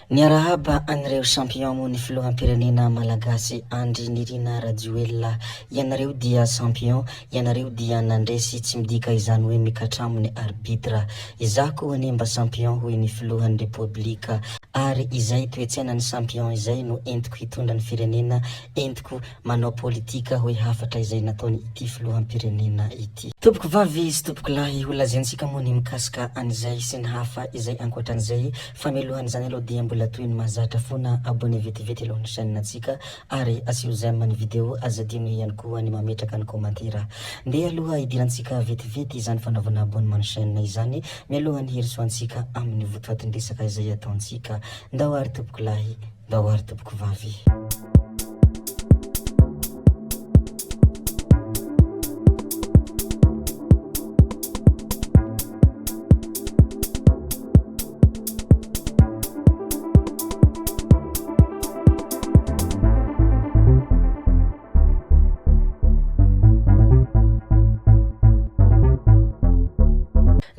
Niarahaba an'ireo champion moa ny filoham-pirenena malagasy Andry Nirina Rajoelina. Ianareo dia champion, ianareo dia nandresy tsy midika izany hoe mikatramo ny arbitre. Izaho koa anie mba champion hoy ny filohan'ny repoblika. Ary izay toe-tsainan'ny champion izay no entiko hitondra ny firenena, entiko manao politika hoy hafatra izay nataony ity filoham-pirenena ity. Tompoko vavy sy tompoko lahy, ho lazaintsika moa ny mikasika an'izay sy ny hafa izay ankoatran'izay fa mialohan'izany aloha dia mbola toy ny mahazatra foana abonné vetivety aloha ny chaîne antsika ary asio j'aime ny vidéo aza adino ihany koa ny mametraka ny commentaire. Ndeha aloha hidirantsika vetivety izany fanaovana abonnement ny chaîne izany mialohan'ny hirosoantsika amin'ny votoatin-dresaka izay ataontsika. Ndao ary tompoko lahy. Ndao ary tompoko vavy.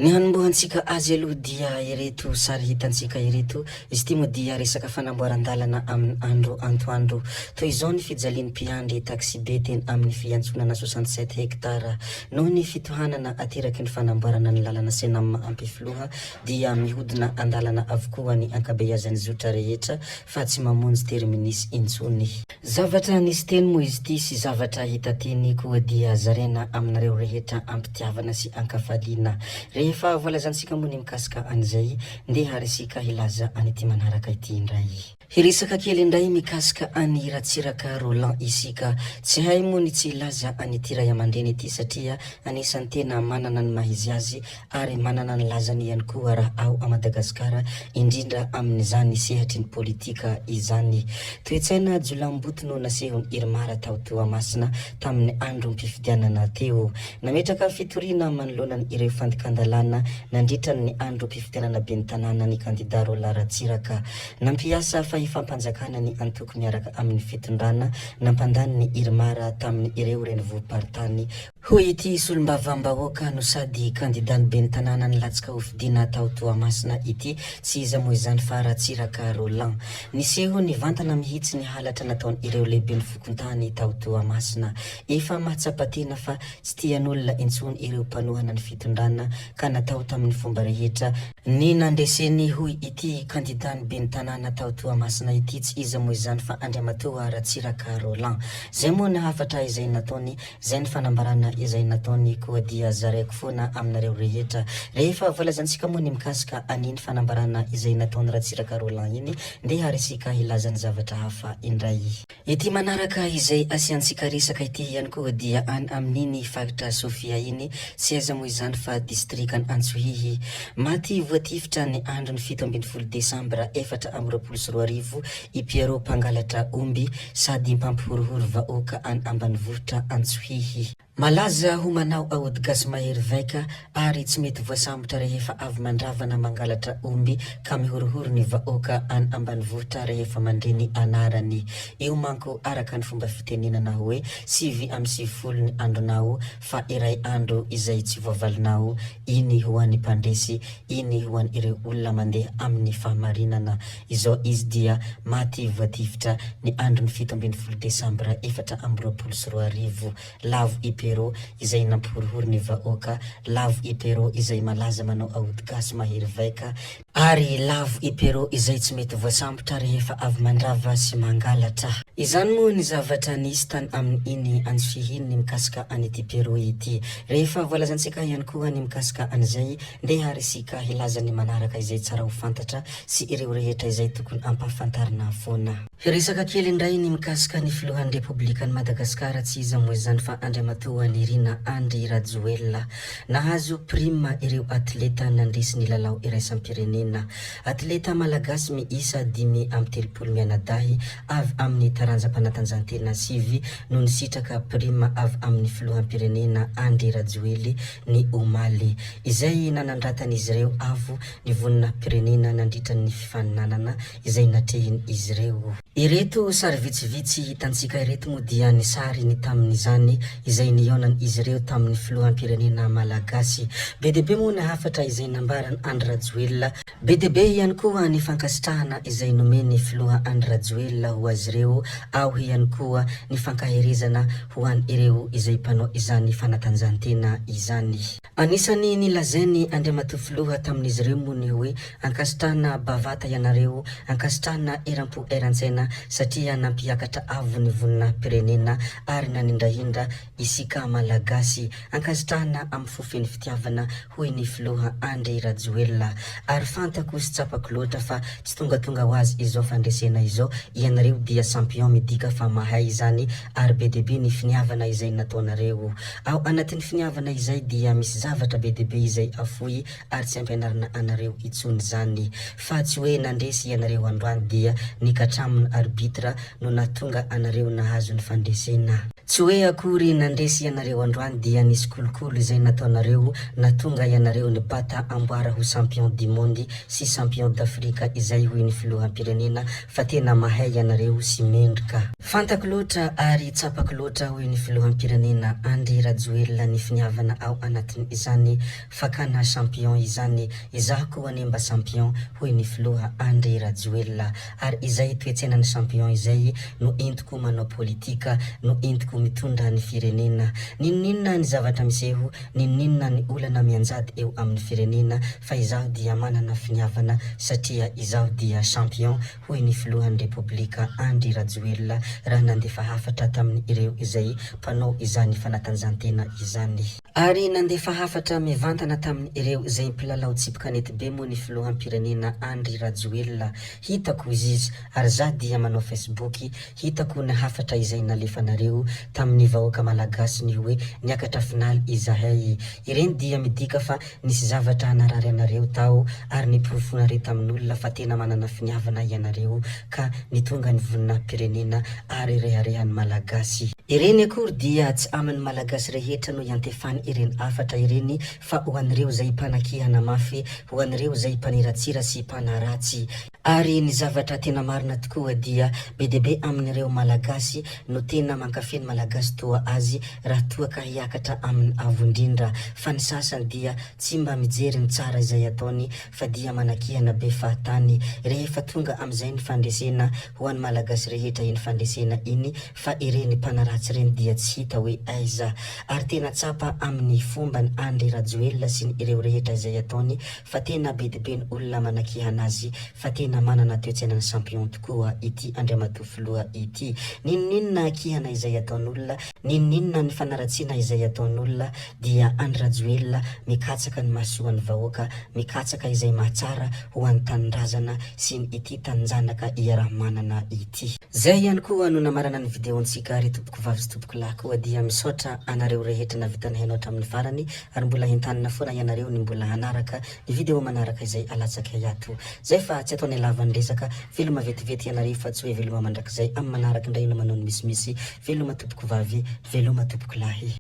Ny hanombohantsika azy aloha dia ireto sary hitantsika ireto, izy ity moa dia resaka fanamboaran-dalana amin'ny andro antoandro. Toy izao ny fijalian'ny mpiandry taxibe teny amin'ny fiantsonana 67 hectares. Noho ny fitohanana ateraky ny fanamboarana ny lalana Cenam Ampefiloha dia mihodina an-dalana avokoa ny ankabeazan'ny zotra rehetra fa tsy mamonjy terminis intsony. Zavatra nisy teny moa izy ity sy zavatra hita teny koa dia zaraina aminareo rehetra am-pitiavana sy an-kafaliana. Rehefa voalazantsika moa ny mikasika an'izay, ndeha ary isika hilaza an'ity manaraka ity indray. Hiresaka kely indray mikasika an'i Ratsiraka Roland isika. Tsy hay moa ny tsy hilaza an'ity ray aman-dreny ity satria anisan'ny tena manana ny maha izy azy ary manana ny lazany ihany koa raha ao a Madagasikara, indrindra amin'izany sehatry ny politika izany. Toe-tsaina jiolahimboto no nasehon'i Irmar tao Toamasina tamin'ny androm-pifidianana teo. Nametraka fitoriana manoloana ireo fandikan-dalàna nandritra ny androm-pifidianana ben'ny tanàna ny kandida Roland Ratsiraka. Nampiasa fahefam-panjakana ny antoko miaraka amin'ny fitondrana nampandany ny Irmar tamin'ireo renivohi-paritany Hoy ity solombavambahoaka no sady kandidan'ny ben'ny tanàna nilatsaka hofidiana tao Toamasina ity, tsy iza moa izany fa Ratsiraka Roland. Niseho nivantana mihitsy ny halatra nataon'ireo lehiben'ny fokontany tao Toamasina. Efa mahatsapa tena fa tsy tian'olona intsony ireo mpanohana ny fitondrana ka natao tamin'ny fomba rehetra ny nandreseny hoy ity kandidan'ny ben'ny tanàna tao Toamasina ity, tsy iza moa izany fa Andriamatoa Ratsiraka Roland. Izay moa ny hafatra izay nataony Zay ny fanambarana izay nataony koa dia zaraiko foana aminareo rehetra. Rehefa voalazantsika moa ny mikasika an'iny fanambarana izay nataon'i Ratsiraka Roland iny, ndeha ary isika hilaza ny zavatra hafa indray. Ity manaraka izay asiantsika resaka ity ihany koa dia any amin'iny faritra Sofia iny, tsy aiza moa izany fa distrikan' Antsohihy. Maty voatifitra ny andron'ny 17 desambra 2024 i Pierrot mpangalatra omby sady mpampihorohoro vahoaka any ambanivohitra Antsohihy. Malaza ho manao aody gasy mahery vaika ary tsy mety voasambotra rehefa avy mandrava na mangalatra omby ka mihorohoro ny vahoaka any ambanivohitra rehefa mandre ny anarany. Io manko araka ny fomba fitenenana hoe 99 ny andronao fa iray andro izay tsy voavalinao, iny ho an'ny mpandresy, iny ho an'ireo olona mandeha amin'ny fahamarinana. Izao izy dia maty voatifitra ny andron'ny 17 desambra 2024. Lavo i Pero izay nampihorohoro ny vahoaka, lavo i Pero izay malaza manao aody gasy mahery vaika, ary lavo i Pero izay tsy mety voasambotra rehefa avy mandrava sy mangalatra. Izany moa ny zavatra nisy tany amin'iny Antsohihy iny ny mikasika an'ity Pero ity. Rehefa voalazantsika ihany koa ny mikasika an'izay, Ndeha ary isika hilaza ny manaraka izay tsara ho fantatra sy ireo rehetra izay tokony ampahafantarina foana. Hiresaka kely indray ny mikasika ny filohan'ny Repoblikan'i Madagasikara tsy iza moa izany fa Andriamatoa Nirina Andry Rajoelina. Nahazo prime ireo atleta nandresy ny lalao iraisam-pirenena. Atleta malagasy miisa 35 mianadahy avy amin'ny taranjam-panatanjahantena sivy no nisitraka prime avy amin'ny filoham-pirenena Andry Rajoely ny omaly, izay nanandratan'izy ireo avo ny voninahi-pirenena nandritra ny fifaninanana izay natrehin'izy ireo. Ireto sary vitsivitsy hitantsika ireto moa dia ny sary ny tamin'izany izay ny. nihaonan'izy ireo tamin'ny filoham-pirenena malagasy. Be dia be moa ny hafatra izay nambaran'i Andry Rajoelina. Be dia be ihany koa ny fankasitrahana izay nomen'ny filoha Andry Rajoelina ho azy ireo, ao ihany koa ny fankaherezana ho an'ireo izay mpanao izany fanatanjahantena izany. Anisan'ny nilazain'i Andriamatoa Filoha tamin'izy ireo moa ny hoe, ankasitrahana bavata ianareo, ankasitrahana eram-po eran-tsaina satria nampiakatra avo ny voninahi-pirenena ary nanindrahindra isika Malagasy. Ankasitrahana amin'ny fo feno fitiavana, hoy ny Filoha Andry Rajoelina. Ary fantako sy tsapako loatra fa tsy tongatonga ho azy izao fandresena izao, ianareo dia champion midika fa mahay izany ary be dia be ny finiavana izay nataonareo. Ao anatin'ny finiavana izay dia misy zavatra be dia be izay afoy ary tsy ampianarina anareo intsony izany. Fa tsy hoe nandresy ianareo androany dia ny katramon arbitre no nahatonga anareo nahazo ny fandresena. Tsy hoe akory nandresy ianareo androany dia nisy kolikoly izay nataonareo nahatonga ianareo nibata amboara ho champion du monde sy champion d'Afrique izay hoy ny filoham-pirenena fa tena mahay ianareo sy mendrika. Fantako loatra ary tsapako loatra hoy ny filoham-pirenena Andry Rajoelina ny finiavana ao anatin'izany fakana champion izany, izaho koa anie mba champion hoy ny filoha Andry Rajoelina ary izay toe-tsainan'ny champion izay no entiko manao politika, no entiko mitondra ny firenena. N'inon'inona ny zavatra miseho, n'inon'inona ny olana mianjady eo amin'ny firenena fa izaho dia manana finiavana satria izaho dia champion hoy ny filohan'ny Repoblika Andry Rajoelina raha nandefa hafatra tamin'ireo izay mpanao izany fanatanjahantena izany. Ary nandefa hafatra mivantana tamin'ireo izay mpilalao tsipy kanety be moa ny filoham-pirenena Andry Rajoelina. Hitako izy izy ary za dia manao Facebook, hitako ny hafatra izay nalefanareo tamin'ny vahoaka Malagasy ny hoe niakatra finaly izahay. Ireny dia midika fa Nisy zavatra narary anareo tao ary niporofoinareo tamin'olona fa tena manana finiavana ianareo ka nitonga ny voninahi-pirenena ary reharehan'ny Malagasy. Ireny akory dia tsy amin'ny Malagasy rehetra no iantefany ireny hafatra ireny fa ho an'ireo izay mpanakihana mafy, ho an'ireo izay mpaniratsira sy mpanaratsy. Ary ny zavatra tena marina tokoa dia be dia be amin'ireo Malagasy no tena mankafy ny Malagasy toa azy raha toa ka hiakatra amin'ny avo indrindra fa ny sasany dia tsy mba mijery ny tsara izay ataony fa dia manakihana be fahatany rehefa tonga amin'izay ny fandresena ho an'ny Malagasy rehetra iny fandresena iny fa ireny mpanaratsy ireny dia tsy hita hoe aiza ary tena tsapa amin'ny fomban'i Andry Rajoelina sy ny ireo rehetra izay ataony Fa tena be dia be ny olona manakihana azy fa tena manana toe-tsainan'ny champion tokoa ity Andriamatoa Filoha ity. N'inon'inona kihana izay ataon'olona, n'inon'inona ny fanaratsiana izay ataon'olona dia Andry Rajoelina mikatsaka ny mahasoa ny vahoaka, mikatsaka izay mahatsara ho an'ny tanindrazana sy ny ity taninjanaka iaraha-manana ity. Zay ihany koa no namarana ny video-ntsika ry tompokovavy sy tompokolahy koa dia misaotra anareo rehetra navita nihaino hatramin'ny farany ary mbola entanina foana ianareo ny mbola hanaraka ny video manaraka izay alatsakay ato. Zay fa tsy ataonay lava ny resaka, veloma vetivety ianareo fa tsy hoe veloma mandrakizay, amin'ny manaraka indray no manao ny misimisy, veloma tompokovavy, veloma tompokolahy.